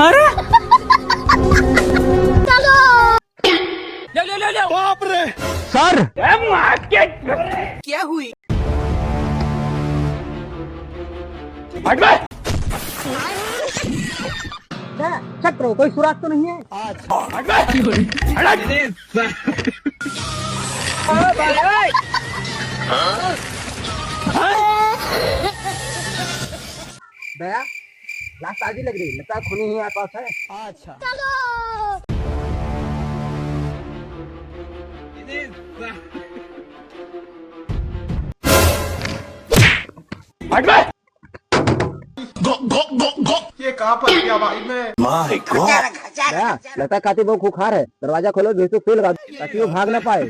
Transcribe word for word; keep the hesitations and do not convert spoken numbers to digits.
अरे, ले, ले, ले, ले। बाप रे। सर। क्या हुई? हट बे। चक्र, कोई सुराग तो नहीं है? हट बे। हट। दया, लाश ताजी लग रही, लगता है खूनी ही आसपास है। अच्छा। हट बे। ये कहाँ पर गया भाई मैं? My God। दया, लगता है कातिब वो खूंखार है। दरवाजा खोलो, भैंसू को लगा दो, ताकि वो भाग ना पाए।